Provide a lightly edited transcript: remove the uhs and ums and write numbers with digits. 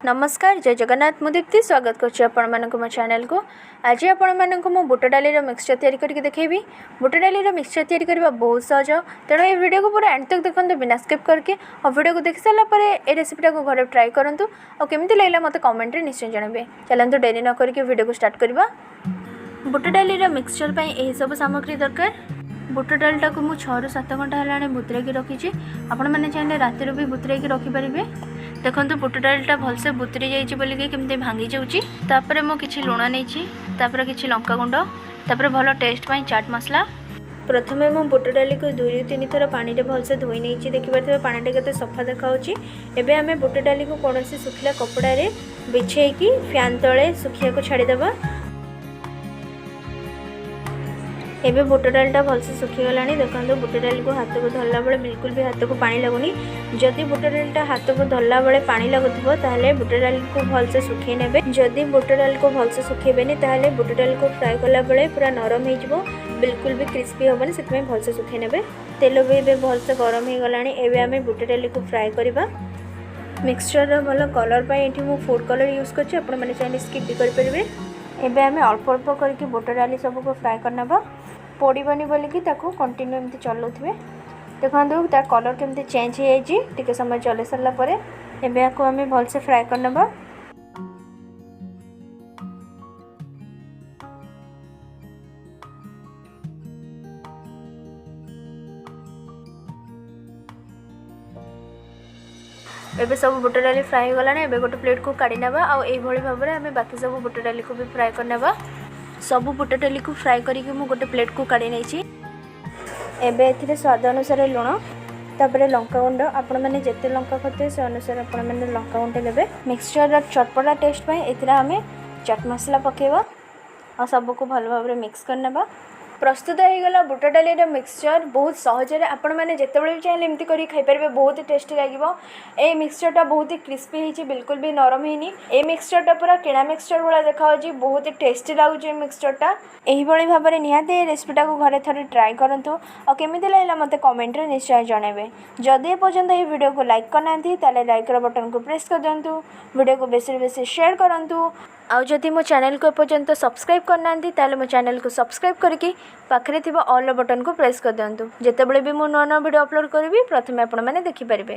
ନମସ୍କାର, ଜୟ ଜଗନ୍ନାଥ। ମୁଁ ଦୀପ୍ତି, ସ୍ୱାଗତ କରୁଛି ଆପଣମାନଙ୍କୁ ମୋ ଚ୍ୟାନେଲକୁ। ଆଜି ଆପଣମାନଙ୍କୁ ମୁଁ ବୁଟ ଡାଲିର ମିକ୍ସଚର ତିଆରି କରିକି ଦେଖେଇବି। ବୁଟ ଡାଲିର ମିକ୍ସଚର ତିଆରି କରିବା ବହୁତ ସହଜ, ତେଣୁ ଏହି ଭିଡ଼ିଓକୁ ପୁରା ଏଣ୍ଡ ତକ ଦେଖନ୍ତୁ ବିନା ସ୍କିପ୍ କରିକି। ଆଉ ଭିଡ଼ିଓକୁ ଦେଖି ସାରିଲା ପରେ ଏ ରେସିପିଟାକୁ ଘରେ ଟ୍ରାଏ କରନ୍ତୁ ଆଉ କେମିତି ଲାଗିଲା ମୋତେ କମେଣ୍ଟରେ ନିଶ୍ଚୟ ଜଣାଇବେ। ଚାଲନ୍ତୁ, ଡେରି ନ କରିକି ଭିଡ଼ିଓକୁ ଷ୍ଟାର୍ଟ କରିବା। ବୁଟ ଡାଲିର ମିକ୍ସଚର ପାଇଁ ଏହିସବୁ ସାମଗ୍ରୀ ଦରକାର। ବୁଟ ଡାଲିଟାକୁ ମୁଁ 6ରୁ 7 ଘଣ୍ଟା ହେଲାଣି ବତୁରେଇକି ରଖିଛି। ଆପଣମାନେ ଚାହିଁଲେ ରାତିରୁ ବି ବତୁରେଇକି ରଖିପାରିବେ। ଦେଖନ୍ତୁ, ବୁଟ ଡାଲିଟା ଭଲସେ ବତୁରି ଯାଇଛି ବୋଲିକି କେମିତି ଭାଙ୍ଗି ଯାଉଛି। ତାପରେ ମୁଁ କିଛି ଲୁଣ ନେଇଛି, ତାପରେ କିଛି ଲଙ୍କା ଗୁଣ୍ଡ, ତାପରେ ଭଲ ଟେଷ୍ଟ ପାଇଁ ଚାଟ୍ ମସଲା। ପ୍ରଥମେ ମୁଁ ବୁଟ ଡାଲିକୁ 2ରୁ 3 ଥର ପାଣିରେ ଭଲସେ ଧୋଇ ନେଇଛି। ଦେଖିପାରୁଥିବେ, ପାଣିଟା କେତେ ସଫା ଦେଖାହେଉଛି। ଏବେ ଆମେ ବୁଟ ଡାଲିକୁ କୌଣସି ଶୁଖିଲା କପଡ଼ାରେ ବିଛେଇକି ଫ୍ୟାନ୍ ତଳେ ଶୁଖିବାକୁ ଛାଡ଼ିଦେବା। ଏବେ ବୁଟ ଡାଲିଟା ଭଲସେ ଶୁଖିଗଲାଣି। ଦେଖନ୍ତୁ, ବୁଟ ଡାଲିକୁ ହାତକୁ ଧରିଲା ବେଳେ ବିଲକୁଲ ବି ହାତକୁ ପାଣି ଲାଗୁନି। ଯଦି ବୁଟ ଡାଲିଟା ହାତକୁ ଧରିଲା ବେଳେ ପାଣି ଲାଗୁଥିବ, ତାହେଲେ ବୁଟ ଡାଲିକୁ ଭଲସେ ଶୁଖେଇ ନେବେ। ଯଦି ବୁଟ ଡାଲିକୁ ଭଲସେ ଶୁଖେଇବେନି, ତାହେଲେ ବୁଟ ଡାଲିକୁ ଫ୍ରାଏ କଲା ବେଳେ ପୁରା ନରମ ହେଇଯିବ, ବିଲକୁଲ ବି କ୍ରିସ୍ପି ହେବନି। ସେଥିପାଇଁ ଭଲସେ ଶୁଖେଇ ନେବେ। ତେଲ ବି ଏବେ ଭଲସେ ଗରମ ହେଇଗଲାଣି। ଏବେ ଆମେ ବୁଟ ଡାଲିକୁ ଫ୍ରାଏ କରିବା। ମିକ୍ସଚରର ଭଲ କଲର୍ ପାଇଁ ଏଠି ମୁଁ ଫୁଡ଼୍ କଲର୍ ୟୁଜ୍ କରିଛି। ଆପଣମାନେ ଚାହିଁଲେ ସ୍କିପ୍ ବି କରିପାରିବେ। ଏବେ ଆମେ ଅଳ୍ପ ଅଳ୍ପ କରିକି ବୁଟ ଡାଲି ସବୁକୁ ଫ୍ରାଏ କରିନେବା। ପୋଡ଼ିବନି ବୋଲିକି ତାକୁ କଣ୍ଟିନ୍ୟୁ ଏମିତି ଚଲାଉଥିବେ। ଦେଖନ୍ତୁ, ତା କଲର୍ କେମିତି ଚେଞ୍ଜ ହେଇଯାଇଛି ଟିକେ ସମୟ ଚଲେଇ ସାରିଲା ପରେ। ଏବେ ୟାକୁ ଆମେ ଭଲସେ ଫ୍ରାଏ କରିନେବା। ଏବେ ସବୁ ବୁଟ ଡାଲି ଫ୍ରାଏ ହେଇଗଲାଣି। ଏବେ ଗୋଟେ ପ୍ଲେଟ୍କୁ କାଢ଼ି ନେବା ଆଉ ଏଇଭଳି ଭାବରେ ଆମେ ବାକି ସବୁ ବୁଟ ଡାଲିକୁ ବି ଫ୍ରାଏ କରିନେବା। ସବୁ ବୁଟ ଡାଲିକୁ ଫ୍ରାଏ କରିକି ମୁଁ ଗୋଟେ ପ୍ଲେଟ୍କୁ କାଢ଼ି ନେଇଛି। ଏବେ ଏଥିରେ ସ୍ୱାଦ ଅନୁସାରେ ଲୁଣ, ତାପରେ ଲଙ୍କା ଗୁଣ୍ଡ। ଆପଣମାନେ ଯେତେ ଲଙ୍କା ଖାଉଥିବେ, ସେ ଅନୁସାରେ ଆପଣମାନେ ଲଙ୍କା ଗୁଣ୍ଡ ଦେବେ। ମିକ୍ସଚରର ଚଟପଟା ଟେଷ୍ଟ ପାଇଁ ଏଥିରେ ଆମେ ଚାଟ୍ ମସଲା ପକାଇବା ଆଉ ସବୁକୁ ଭଲ ଭାବରେ ମିକ୍ସ କରିନେବା। ପ୍ରସ୍ତୁତ ହେଇଗଲା ବୁଟ ଡାଲିର ମିକ୍ସଚର ବହୁତ ସହଜରେ। ଆପଣମାନେ ଯେତେବେଳେ ବି ଚାହିଁଲେ ଏମିତି କରିକି ଖାଇପାରିବେ, ବହୁତ ଟେଷ୍ଟି ଲାଗିବ। ଏଇ ମିକ୍ସଚରଟା ବହୁତ ହି କ୍ରିସ୍ପି ହେଇଛି, ବିଲକୁଲ ବି ନରମ ହେଇନି। ଏଇ ମିକ୍ସଚରଟା ପୁରା କିଣା ମିକ୍ସଚର ଭଳିଆ ଦେଖାଯାଉଛି। ବହୁତ ଟେଷ୍ଟି ଲାଗୁଛି ଏ ମିକ୍ସଚରଟା। ଏହିଭଳି ଭାବରେ ନିହାତି ଏ ରେସିପିଟାକୁ ଘରେ ଥରେ ଟ୍ରାଏ କରନ୍ତୁ ଆଉ କେମିତି ଲାଗିଲା ମୋତେ କମେଣ୍ଟରେ ନିଶ୍ଚୟ ଜଣାଇବେ। ଯଦି ଏପର୍ଯ୍ୟନ୍ତ ଏହି ଭିଡ଼ିଓକୁ ଲାଇକ୍ କରିନାହାନ୍ତି, ତାହେଲେ ଲାଇକ୍ର ବଟନକୁ ପ୍ରେସ୍ କରିଦିଅନ୍ତୁ। ଭିଡ଼ିଓକୁ ବେଶୀରୁ ବେଶୀ ସେୟାର କରନ୍ତୁ। ଆଉ ଯଦି ମୋ ଚ୍ୟାନେଲକୁ ଏପର୍ଯ୍ୟନ୍ତ ସବସ୍କ୍ରାଇବ୍ କରିନାହାନ୍ତି, ତାହେଲେ ମୋ ଚ୍ୟାନେଲକୁ ସବସ୍କ୍ରାଇବ୍ କରିକି ପାଖରେ ଥିବା ଅଲ୍ର ବଟନକୁ ପ୍ରେସ୍ କରିଦିଅନ୍ତୁ। ଯେତେବେଳେ ବି ମୁଁ ନୂଆ ନୂଆ ଭିଡ଼ିଓ ଅପଲୋଡ଼ କରିବି, ପ୍ରଥମେ ଆପଣମାନେ ଦେଖିପାରିବେ।